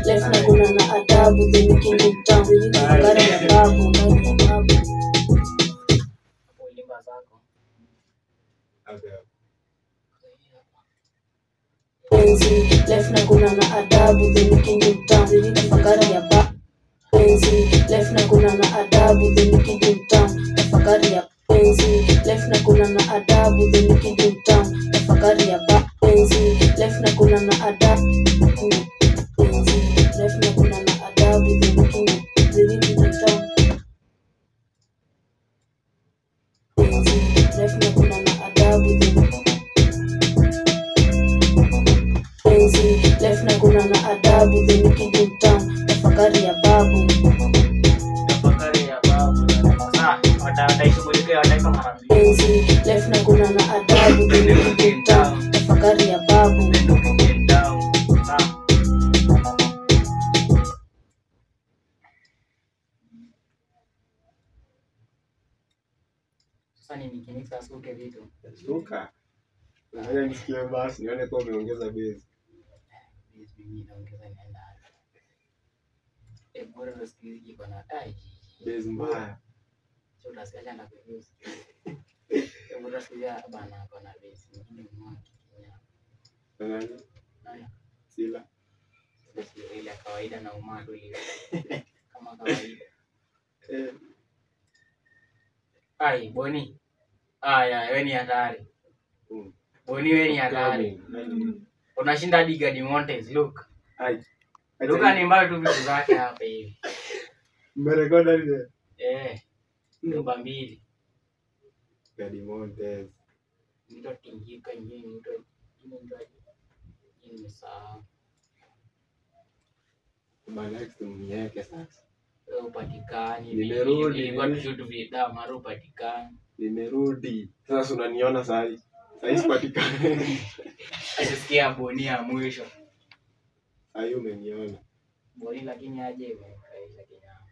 Life na kuna na adabu, the new king in town. Tafakari ya babu. Hapo ulimba zako. Okay. Penzi, life na kuna na adabu, the new king in town. Tafakari ya babu. Penzi, life na kuna na adabu, the new king in town. Tafakari ya penzi, life na kuna na adabu, the new king in town. Tafakari ya babu. Penzi, life na kuna na adabu. Penzi, life na kuna na adabu, the new king in town. Penzi, life na kuna na adabu, the penzi, life na kuna na adabu, the new king in town. Tafakari ya babu. Tafakari ya babu. Sasa wataishughulikia, wataipa mara mbili. Penzi, life na kuna na adabu, the new king in town. Tafakari ya babu. The new king in town. Sasa sasa ni nikinix asuke vitu. Suka. Ngoja nisikie basi nione kama umeongeza base. Base mimi naongeza inaenda wapi? Eh, bora ndo siku hizi iko na ai. Base mbaya. Sio utasikia acha nakuambia usikie. Eh, bora siku hizi bana ako na base nyingine mwaki kinya. Nani? Nani? Sila. Sasa sio ile ya kawaida na umado ile. Kama kawaida. Eh, Ai, Boni. Aya, wewe ni hatari. mm. Boni wewe ni hatari. Coming. Unashinda hadi Gadi Montes, look. Ai. Luka ni mbaya tu vitu zake hapa hivi. Mmerekodi ile. Eh, nyumba mbili. Gadi Montes. Mtu tingika nyinyi mtu nyinyi mtu nyinyi nimesahau. Bana next mniweke sasa. Wewe upatikani. Nimerudi. Ilikuwa tushoot vida mara upatikani. Nimerudi. Sasa unaniona saa hii. Saa hii sipatikani. Asisikia Boni ya mwisho. Saa hii umeniona. Boni lakini aje imefurahisha kinyama.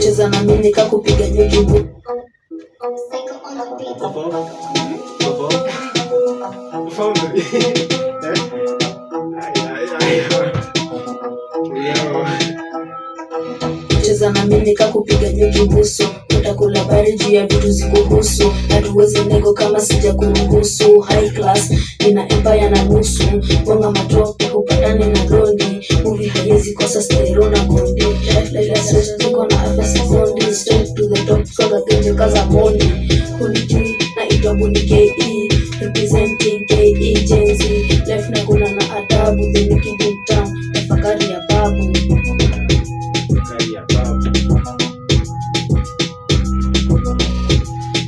Cheza na mimi nikakupiga nyuki bu. Perform. Perform. Perform. Eh? Ai, ai, ai. Yo. Cheza na mimi nikakupiga nyuki busu. Utakula bari juu ya vitu zikuhusu. Hatuwezi nego kama sija kuruhusu. High class, nina empire na nusu. Mwanga matope, hupatane na dondi. Movie haiwezi kosa stero na kondi. Life niko na afya sikondi. Straight to the top, soga genje kaza mondi. Hunijui, naitwa Boni KE. Representing KE Gen Z. Life na kuna na adabu, the new king in town. Tafakari ya babu. Tafakari ya babu.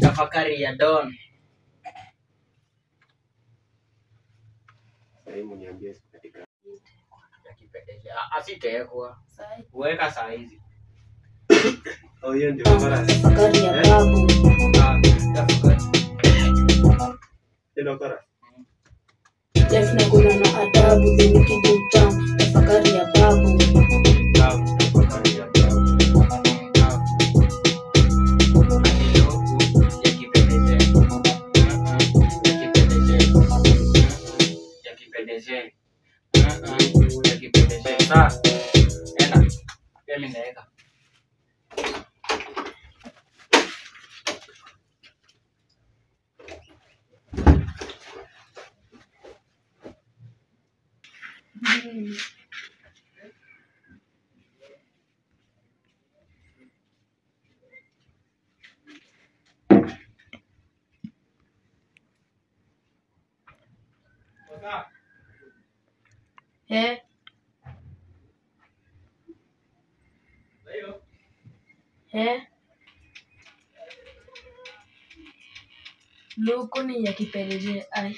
Tafakari ya Don. Saa hii mniambie sipatikani. Ya kipekee. Asitewekwa. Weka saa hizi. Oh, hiyo ndio chorus. Tafakari ya babu. Ah, tafakari. Hiyo ndio chorus. Life na kuna na adabu, the new king in town. Tafakari ya babu. Tafakari ya babu. Eh, eh. Luku ni ya kipeleje ai.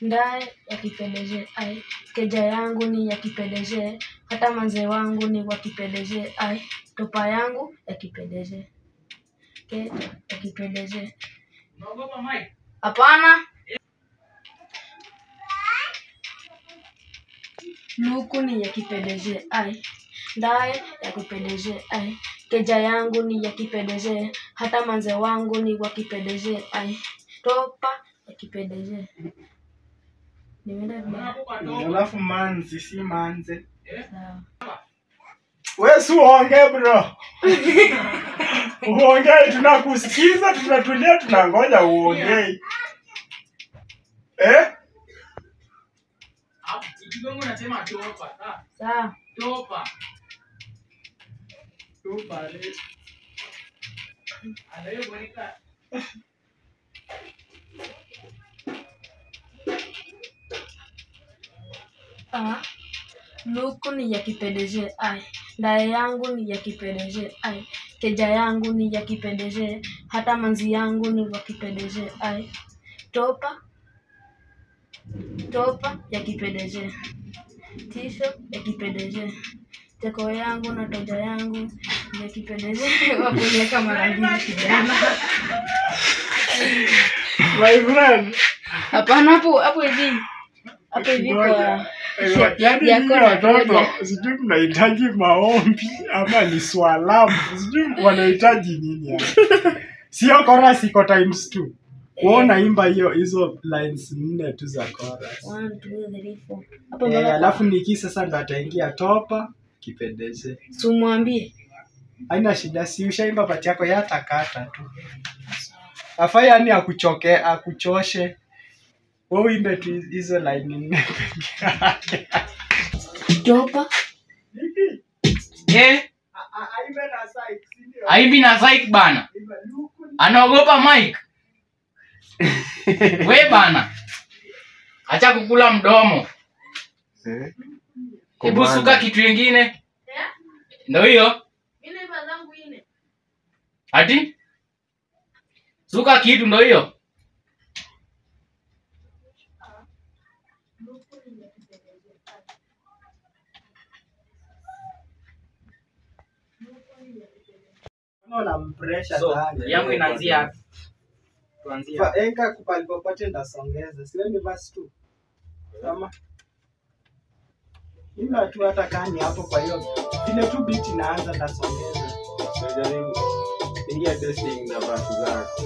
Ndae ya kipeleje ai. Keja yangu ni ya kipeleje. Hata manze wangu ni wa kipeleje ai. Topa yangu ya kipeleje. Ke ya kipeleje. Hapana. Luku ni ya kipeleje ai. Ndae ya kipeleje ai. Keja yangu ni ya kipeleje. Hata manze wangu ni wa kipeleje ai. Topa ya kipeleje. Nimeenda vibaya. Alafu manzi si manze. Sawa. Wewe si uongee bro. Uongee, tunakusikiza, tunatulia, tunangoja uongee. Eh? Sawa. Ah, luku ni ya kipedeje ai, ndaye yangu ni ya kipedeje ai, keja yangu ni ya kipedeje, hata manzi yangu ni wa kipedeje ai, topa topa ya kipedeje, tisho ya kipedeje, teko yangu na toja yangu ya kipedeje. Wakuliweka mara mbili kijana. My friend. Hapana, hapo hapo hivi hapo hivi kwa Yaani ya nyinyi kona watoto moja. sijui mnahitaji maombi ama ni swalamu, sijui wanahitaji nini hapa. Sio chorus iko times 2. Wewe unaimba hiyo hizo lines nne tu za chorus. 1 2 3 4 hapo Eh, mpaka alafu Niki sasa ndo ataingia topa kipendeze. sumwambie. Haina shida, si ushaimba pati yako yatakata tu. Afai yani akuchoke, akuchoshe. Wewe uimbe tu hizo line nne peke yake. Topa Niki, Eh, aimbe na psych, si ndio? aibi na psych bana. Imba luku Anaogopa mic. We bana. Acha kukula mdomo. Eh? Hebu suka kitu ingine. Ndio hiyo. mimi naimba zangu ine. Ati? Suka kitu ndio hiyo. Unaona mpressure So, sana. yangu inaanzia wapi? Tuanzie. Enka kupali popote ndasongeza. Siwe ni verse 2. Kama ila tu hata kani hapo, kwa hiyo vile tu beat inaanza ndasongeza. Jaribu. Ingia testing na verse zako.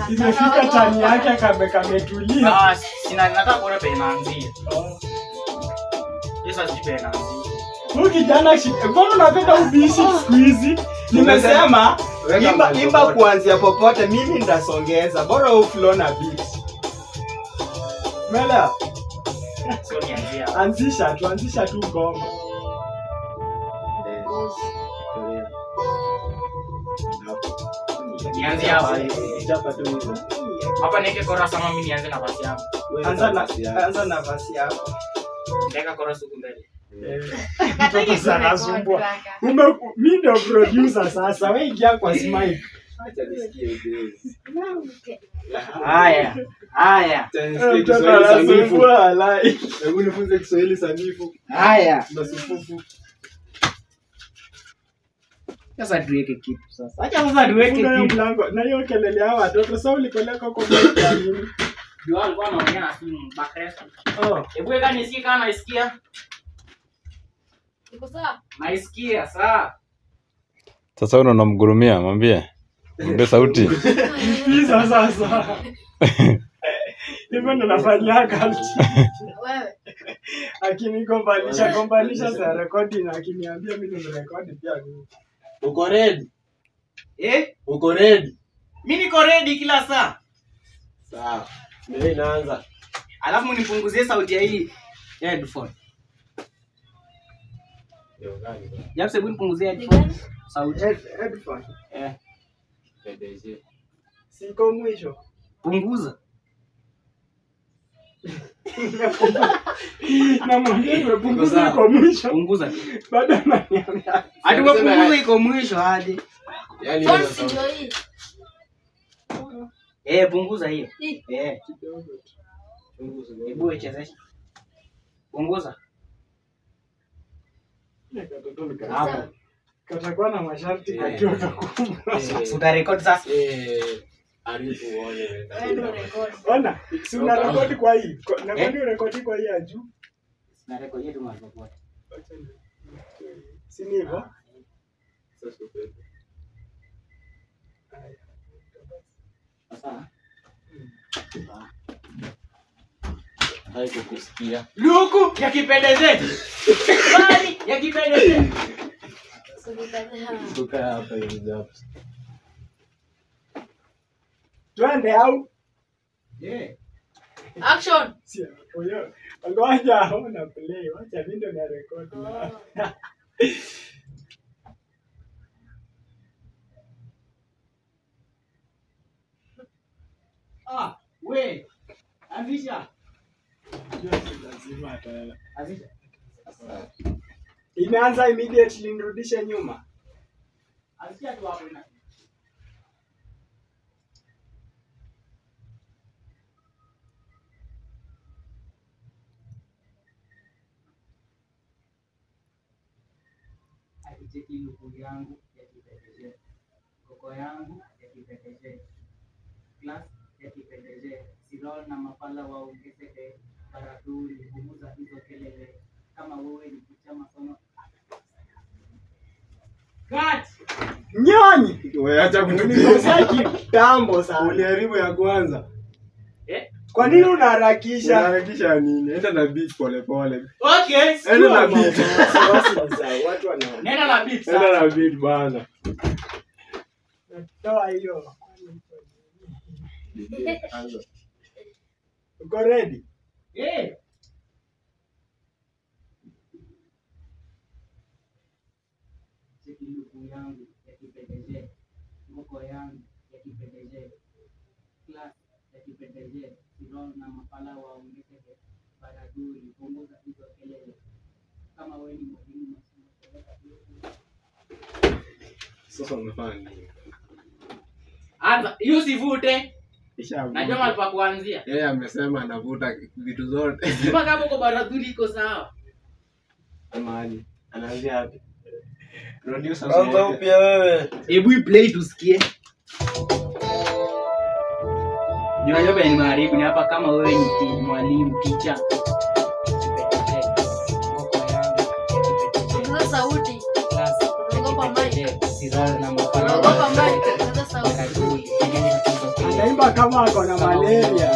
Imefika tani yake kametulia. Ah, sina nataka kuona penye inaanzia. Yesu asipe inaanzia. Huyu kijana mbona unapenda ubishi siku hizi? Nimesema Weka imba, mahali imba popote. kuanzia popote, mimi ndasongeza, bora uflow na beat. Umeelewa? So nianzie hapo. Anzisha tu, anzisha tu ngoma. Eh, tulia. Hapo. Nianzie hapo. Chapa tu hizo. Hapa niweke chorus ama mimi nianze na verse yangu? Wewe Anza na verse yako. anza na verse yako. Nitaweka chorus huku mbele. Mtoto sana anasumbua. Mimi ndio producer sasa. Wewe ingia kwa mic. Acha nisikie bass. Haya. Haya. Acha nisikie Mtoto Kiswahili sanifu. anasumbua walai. Hebu nifunze Kiswahili sanifu Haya. na sufufu. Sasa tuweke kitu sasa. Acha sasa tuweke Funga hiyo kitu. mlango na hiyo kelele ya watoto. Sasa ulipeleka kwa mic ya nini? Jua alikuwa anaongea na simu backrest. Oh. Hebu weka nisikie kama naisikia. Iko sawa? Naisikia sawa. Sasa wewe unamgurumia, mwambie. Mwambie sauti. Pizza sasa. Hivyo ndo nafanyaga. Wewe. Akinigombanisha gombanisha za rekodi na akiniambia mimi ndo rekodi pia mimi. Uko ready? Eh? Uko ready? Mimi niko ready kila saa. Sawa. Ndio inaanza. Alafu nipunguzie sauti ya hii headphone. Ndio gani? Japo hebu nipunguzie Ni headphone gani? sauti. Headphone. Eh, PDG. Siko mwisho. punguza. Namwambia nimepunguza iko mwisho. Punguza. Bado ananiambia. Hadi umepunguza iko mwisho hadi. Yaani Phone hiyo si sauti. ndio hii? Eh, punguza hiyo. Hii. Eh, hebu ichezeshe. Punguza. Hapo. Katakuwa na masharti kakiwa kakubwa. Utarekodi sasa. Eh, arifu uone. Wewe ndio record. Ona, si una rekodi kwa hii. Na kwani urekodi kwa hii ya juu? Na rekodi yetu mahali popote. Si ni hivyo? Sasa upepo. Sasa. Nataka kukusikia. Luku ya kipendeze. Bali ya kipendeze. Tukae hapa hivi hapo. Twende au? Yeah. Action. Sio. Huyo. Ngoja ona play. Wacha mimi ndo na record. Ah, we. Anzisha. Lazima ataela. Anzisha. Imeanza immediately, nirudishe nyuma. Anzisha tu hapo ina. Akicheki luku yangu ya kipekee, koko yangu ya kipekee, class ya kipekee, sirol na mapala waongezeke, baraduri punguza hizo kelele, kama wewe ni kucha masomo. Cut! Nyonyi! Wewe acha Ulikosea kitambo sana. Uliharibu ya kwanza. Eh? Kwa nini unaharakisha? Unaharakisha nini? Enda na beat pole pole. Okay. Enda na beat. Watu wana. Nenda na beat Enda sasa. na beat bana. Toa hiyo. Anza. Uko ready? Eh. Cheki luku yangu ya kipekee, ngoko yangu ya kipekee, class ya kipekee, sirol na mapala waongezeke, baraduri punguza hizo kelele, kama wewe ni mwalimu masomo peleka shule. Sasa unafanya nini? Anza, hiyo usivute. Ishavuta. Najua mahali pa kuanzia. Yeye amesema anavuta vitu zote. Mpaka hapo kwa baradhuli iko sawa. Amani. Anaanzia wapi? Producer Anza upya wewe. Hebu play tusikie. Unajua penye nimeharibu ni hapa, kama wewe ni mwalimu teacher. Ongeza sauti. Unaogopa mic. Unaogopa mic. Ongeza sauti. Anaimba kama ako na malaria.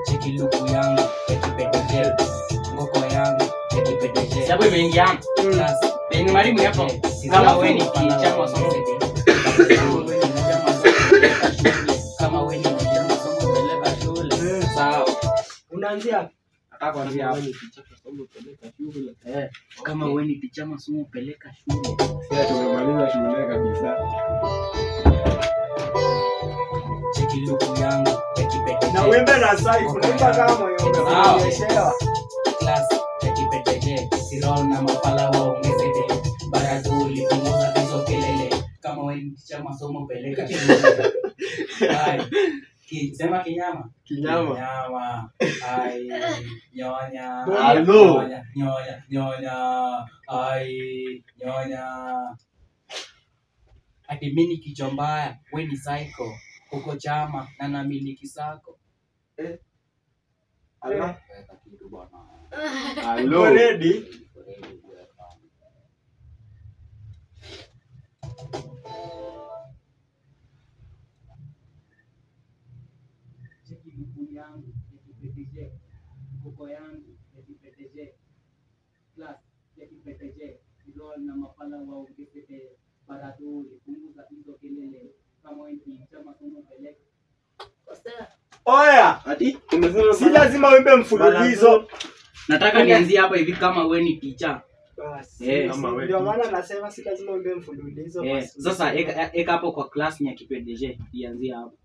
Cheki luku yangu ya kipekee, ngoko yangu ya kipekee. Sababu imeingiana. Penye nimeharibu ni hapo. Kama wewe ni teacher masomo. Kama wewe ni teacher masomo peleka shule. Sawa. Unaanzia Nataka kuanzia hapo. Kama wewe ni teacher masomo peleka shule. Sasa tumemaliza shule kabisa. Cheki luku yangu ya kipekee. na uimbe na sai, unaimba kama mwenye umeonyeshewa. Class ya kipekee, sirol na mapala waongezeke, baradhuli punguza hizo kelele, kama wewe ni teacher masomo peleka shule. Bye. Sema kinyama. Kinyama. Kinyama. Ai, nyonya. Halo. Nyonya, nyonya, nyonya. Ai, nyonya. Ati mimi ni kichwa mbaya, we ni psycho. Uko chama na namiliki sako. Ala. Weka kitu bwana. Uko Halo. ready? Cheki miguu yangu ya kipekee, mfuko yangu ya kipekee, class ya kipekee, roll na mapala waongezeke, baradhuli punguza hizo kelele, kama wewe ni chama somo peleka. Oya, Ati umesema si lazima uimbe mfululizo. Nataka nianzie hapa hivi kama wewe ni teacher. Basi. Eh, kama wewe Ndio maana nasema si lazima uimbe mfululizo. Eh, basi. sasa eka hapo kwa class ni ya kipekee, ianzie hapo.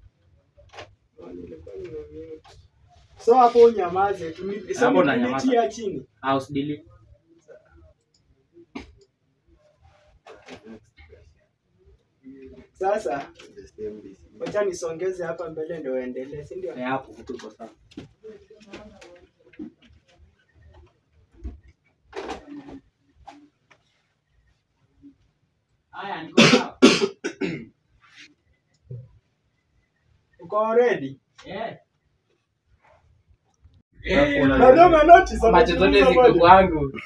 Nilikuwa nimemute. So hapo unyamaze tu. So Hapo unanyamaza. nitia chini. House delete. Sasa wacha nisongeze hapa mbele ndio uendelee, si ndio? Eh, hapo tuko sawa. Haya, niko sawa. Uko ready? Eh. Bado umenotice Macho zote amepunguza ziko volume. kwangu.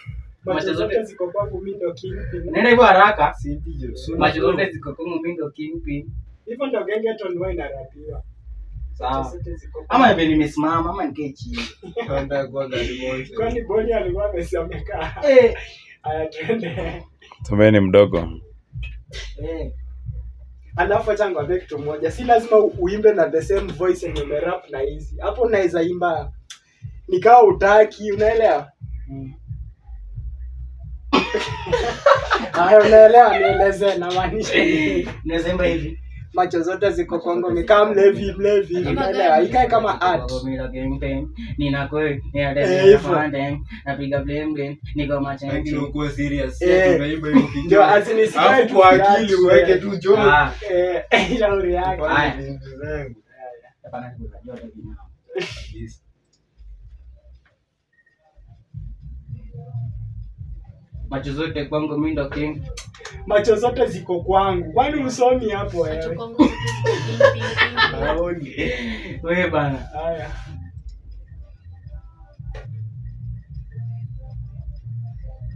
Macho zote ziko kwangu mimi ndo kingpin. Nenda hivyo haraka. Si ndio? Macho zote ziko kwangu mimi ndo kingpin. Hivyo ndo gengeton huwa inarapiwa. Sawa. Macho zote ziko Ama hivi nimesimama ama nikae chini. Kanda kwa gari moja. Kwani Boni alikuwa amekaa. Eh. Haya twende. Tumeni mdogo. Eh. Alafu acha nikwambie kitu moja, si lazima uimbe na the same voice yenye umerap na hizi. Hapo unaweza imba nikawa utaki, unaelewa? Haya, unaelewa? Nieleze namaanisha nini? Naweza imba hivi. Macho zote ziko kwangu, nikaa mlevi mlevi, unaelewa? Ikae kama art. Napiga blame game, niko Lakini machenji. ukuwe serious. Eh. Tunaimba hivyo kidogo. Ndio, as in isikae Alafu tu kwa flat, akili uweke tu joke. Ah, Eh, shauri yake. Haya. Vitu zangu. hapana, kuna joto kinao. Kabisa. Macho zote kwangu mimi ndo king. Macho zote ziko kwangu. Kwani usomi hapo Macho wewe? kwangu zote ziko pink, pink, pink. Haoni. Wewe bana. Haya.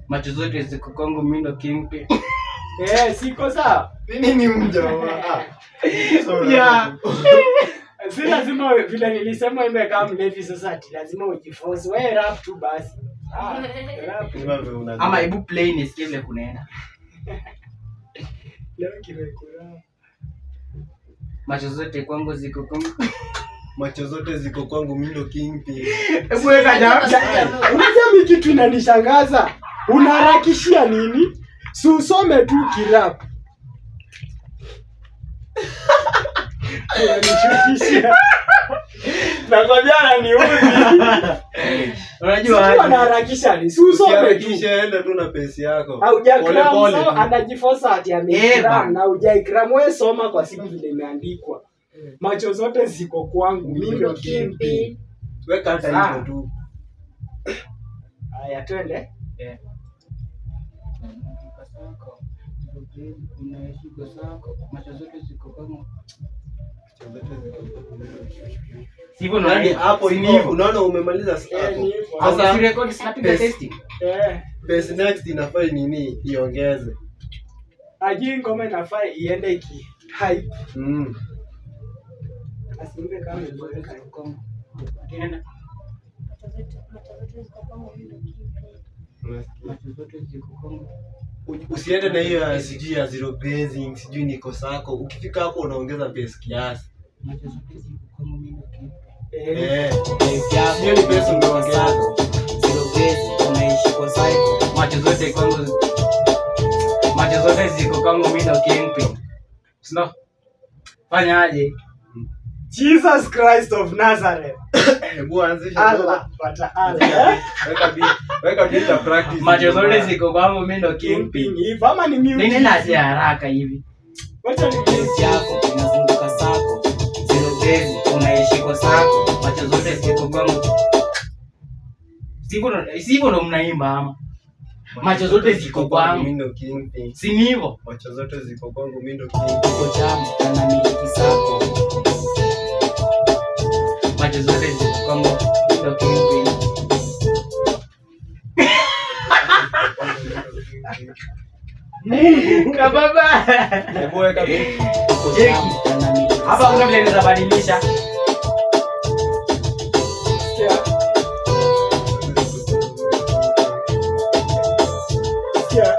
Macho zote ziko kwangu mimi ndo kingpin. Eh, siko sawa. Nini ni mjamaa? Ah. Sorry. Yeah. Si lazima vile nilisema imbe kama mlevi sasa ati lazima ujiforce. Wewe rap tu basi. Ah, rap. Ima vile unajua. Ama hebu play nisikie vile kunaenda. Leo kimekura. Macho zote kwangu ziko kwangu. Macho zote ziko kwangu mimi ndo kingpin. Hebu weka jamaa. Unajua mimi kitu inanishangaza. Unaharakishia nini? Si usome tu kirap. Unanishukishia. Nakwambia ananiudhi. Unajua Sijui anaharakisha nini? Si usome tu. Usiharakishe, enda tu na pesi yako. Pole Haujakram pole so tu. anajifosa ati Eh, amekram bana. na hujaikram. Wewe soma kwa simu vile imeandikwa. Macho zote ziko kwangu, mimi ndo kingpin. Weka hata Sawa. hivyo tu. Haya, twende. Eh. Macho zote ziko kwangu. Macho zote ziko kwangu. Sivyo ndo Yaani hapo si hivyo hivyo. unaona umemaliza Eh, hapo. ni hivyo. Sasa Si record sinapiga Yes. testing. Eh, base next inafaa nini iongeze. ajui ngoma inafaa iende iki hype. Mm. Asimbe kama imeboreka. Tena Macho zote ziko kwangu mimi ndo kingpin. macho zote ziko kwangu. Usiende na hiyo ya sijui ya zero basing, sijui niko sako. Ukifika hapo unaongeza base kiasi. Macho zote ziko kwangu mimi ndo kingpin. Eh, Eh. Life yako Hiyo ni pesa umeongeza. Zero base, unaishi kwa cycle. Macho zote kwangu. Macho zote ziko kwangu mimi ndo kingpin. Sio? Fanyaje? Jesus Christ of Nazareth. Hebu anzisha. Allah, wa ta'ala. Eh? Weka beat, weka beat ya practice. Macho zote ziko kwangu mimi ndo Kingpin kingpin. hivyo ama ni Nini mute? nazi haraka hivi? Wacha ni Life yako inazunguka sako. Zero base, unaishi kwa sako. Macho zote ziko kwangu. Sivyo ndo mnaimba ama? Macho zote ziko kwangu. Mimi ndo kingpin. Si ni hivyo? Macho zote ziko kwangu mimi ndo kingpin. Uko chama na namiliki sako. Macho zote ziko kwangu mimi ndo kingpin. Kababa. Hebu weka beat. Uko Jeki. chama na namiliki Hapa kuna vile naweza badilisha. Sikia. Sikia.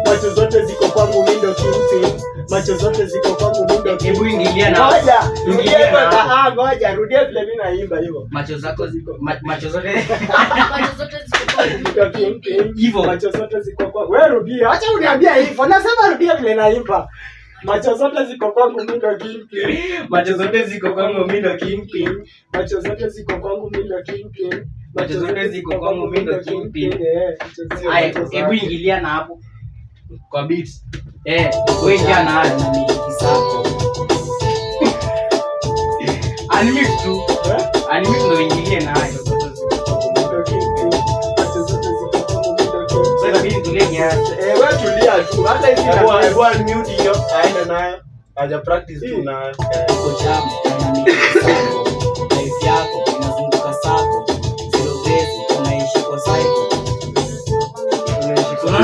Macho zote ziko kwangu mimi ndo kingpin. Macho zote ziko kwangu mimi ndo Hebu kingpin. ingilia na Ngoja, rudia Ingilia hivyo. na hapo. Ah, ngoja, rudia vile mimi naimba hivyo. Macho zako ziko macho zote Macho zote ziko kwangu mimi Ndo ndo kingpin. kingpin. hivyo. Macho zote ziko kwangu. Wewe rudia, acha uniambie hivyo. Nasema rudia vile naimba. Macho zote ziko kwangu mimi ndo kingpin. Macho zote ziko kwangu mimi ndo kingpin. Macho zote ziko kwangu mimi ndo kingpin. Macho zote ziko kwangu mimi ndo kingpin. Eh, macho zote Aya, ziko hebu ingilia na hapo kwa beat. Eh, wewe ingia na hapo. na namiliki sako. Unmute tu. Eh? Unmute ndo ingilie na hayo. Mimi ndo kingpin. Macho zote ziko kwangu mimi ndo kingpin. Sasa inabidi tulie kiasi. Eh, wewe tulia tu. Hata hizi Hebu na hebu unmute hiyo aende nayo. Haja practice tu nayo. Eh. Uko chama na namiliki sako. Life yako inazunguka sako. Zero base,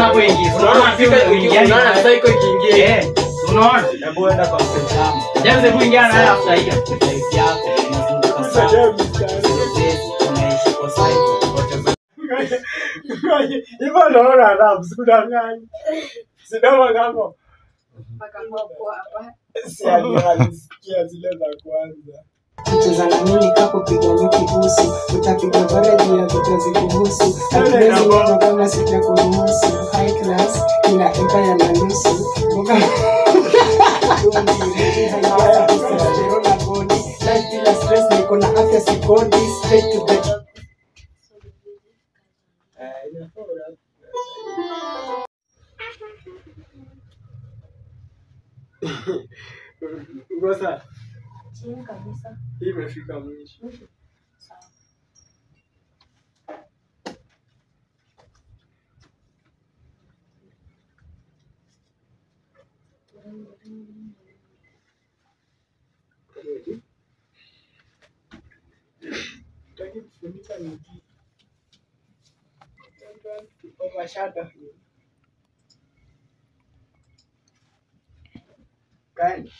Unaona hapo ingi. Unaona fika uingia. Unaona psycho ikiingia. Eh. Unaona? Hebu enda kwa mtaalamu. James hebu ingia na wewe after hiyo. Life yako inazunguka sana. Unaishi kwa cycle. Hivyo naona rap, sikudanganyi. Sidoma kama si alisikia zile za kwanza. Kucheza na mimi kakupiga nyuki busu, utapiga bare juu ya vitu zikuhusu. Hatuwezi ngoja kama sijakuruhusu. High class ina empire na nusu. Mboga Testosterone body. Life bila stress, niko na afya sikodi. Straight to the Eh, inafaa urap. Uko sawa? Chini kabisa. Hii imefika mwisho. Sawa. Hutaki kufunika miguu. Don't want to overshadow him. Gani?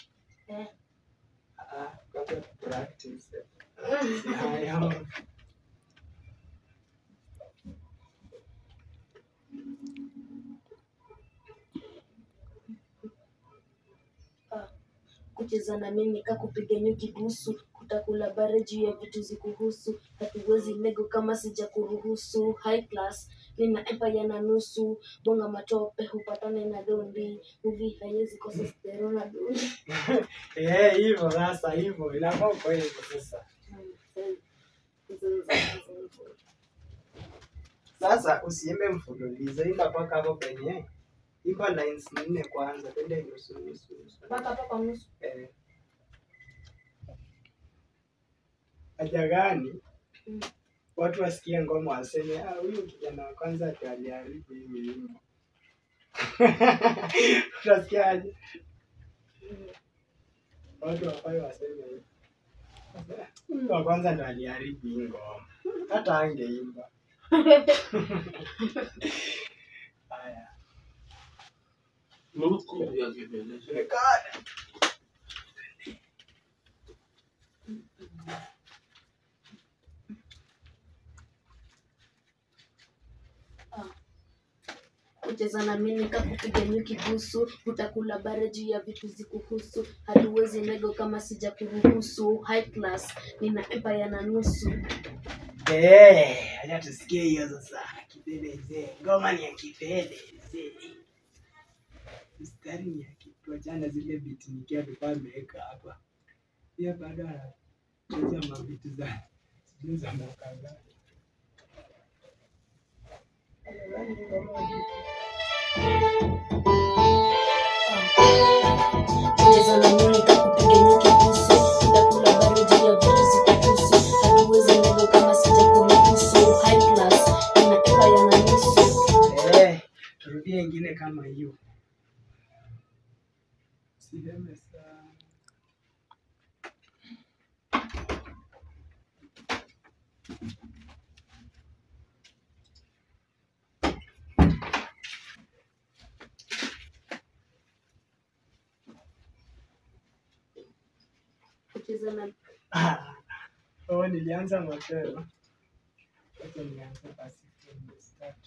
Eh. Ah, kwanza practice. Haya. Kucheza na mimi kakupiga nyuki busu, kutakula bare juu ya vitu zikuhusu. Hatuwezi nego kama sijakuruhusu. High class nina empire na nusu, bonga matope hupatane na dondi, movie haiwezi kosa stero na dondi. Eh, hivyo sasa hivyo inafaa uko hivyo sasa. Sasa usiimbe mfululizo, imba mpaka hapo penye. Imba lines nne kwanza, twende nusu nusu nusu. Mpaka hapa kwa nusu. Eh, Haja gani? Watu wasikie ngoma waseme, ah, huyu kijana wa kwanza ati aliharibu hii wimbo. Utasikia aje? Watu wafai waseme hivyo. Huyu wa kwanza ndo aliharibu hii ngoma. Hata angeimba. Haya. Luku ya kipeleze. Record. Kucheza na mimi kakupiga nyuki busu, utakula bare juu ya vitu zikuhusu. Hatuwezi nego kama sijakuruhusu. High class nina empire na nusu. Eh, acha tusikie hiyo sasa. Kipeleze. Ngoma ni ya kipeleze. Mstari ni ya kituachana zile beat nikia alikuwa ameweka hapa. Pia bado anacheza mabiti za sijui za mwaka gani. Kucheza na mimi kakupiga nyuki busu, utakula bare juu ya vitu zikuhusu. Hatuwezi nego kama sijakuruhusu. High class nina empire na nusu. Eh, turudie ingine kama hiyo. Siheme sana. Kucheza na Ah, oh, nilianza mapema. Wacha nianze basi from the start.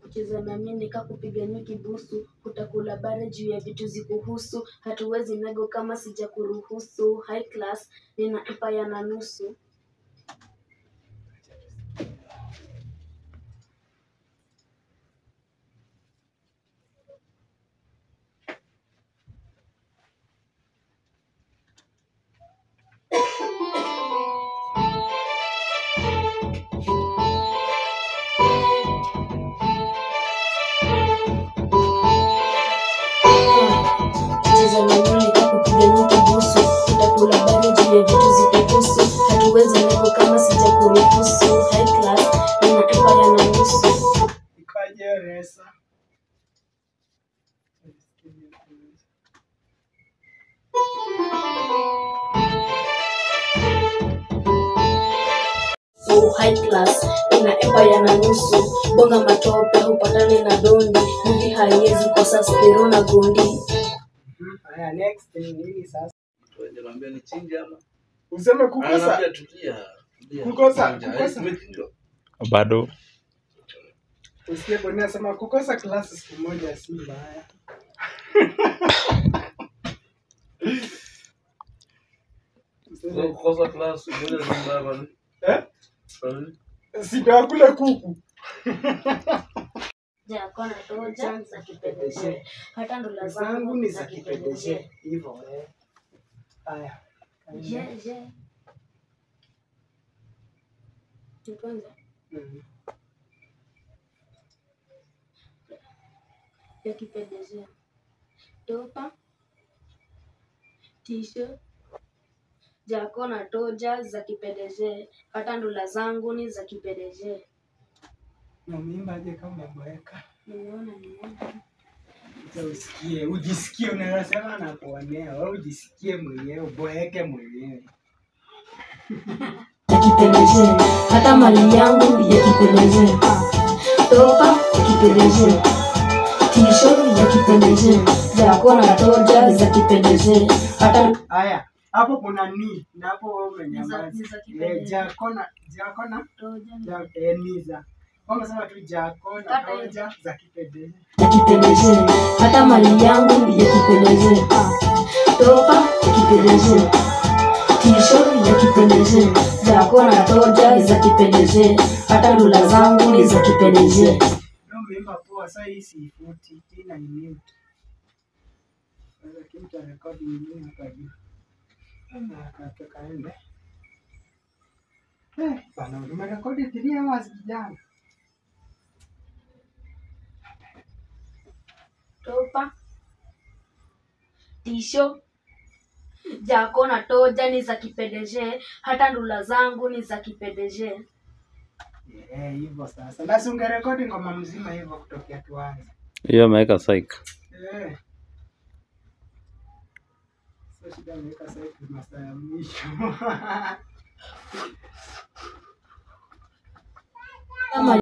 Kucheza na mimi kakupiga nyuki busu, utakula bare juu ya vitu zikuhusu. Hatuwezi nego kama sijakuruhusu. High class nina empire na nusu. Kucheza na mimi kakupiga nyuki busu, utakula bare juu ya vitu zikuhusu. Hatuwezi nego kama sijakuruhusu. High class nina empire na nusu. Iko hiyo resa. High class ina empire na nusu, bonga matope hupatane na dondi, muvi haiwezi kosa spiro na gondi. Haya, next ni nini sasa? Niambia nichinje ama? Useme kukosa. Anaambia tulia. Tulia. Kukosa, Chinja. kukosa. Umechinjwa. Bado Usikie Boni asema kukosa klasi siku moja si mbaya. Useme, Kukosa class moja ni mbaya bana. eh? Bana. Si ndio akule kuku. Jako na toja za kipedeje, hata ndula Zangu ni za kipedeje. Hivyo eh. Haya. Je, je. Tuanze. Ya kipedeje. Topa. T-shirt. Jako na toja za kipedeje, hata ndula zangu ni za kipedeje. Na umeimba aje kama umeboeka? Nimeona, nimeona. Acha usikie, ujisikie, unaweza sema nakuonea, wewe ujisikie mwenyewe, uboeke mwenyewe. Ya kipedeje, hata mali yangu ya kipedeje. Topa ya kipedeje, t-shirt ya kipedeje, jako na toja za kipedeje, hata Haya, hapo kuna ni na hapo wewe umenyamaza. Ni za kipedeje. Eh, jakona, jakona, Toja. ja, ni za. Wewe umesema tu jakona, Kata hiyo. toja za kipedeje. ya kipedeje, hata mali yangu ya kipedeje. Topa ya kipedeje, t-shirt ya kipedeje, jako na toja za kipedeje, hata ndula zangu ni za kipedeje. Ndio umeimba poa, sasa hii siifuti, hii na ni mute. Sasa kimta rekodi nyingine hapa juu. Na kaende. Eh, bana umerekodi 3 hours jana. Topa, tisho, jako na toja ni za kipedeje, hata ndula zangu ni za kipedeje. Eh, hivyo sasa. Na si ungerekodi ngoma mzima hivyo kutokea tuanze. hiyo ameweka psych. Eh. Sasa shida ameweka sasa masaa ya mwisho. Kama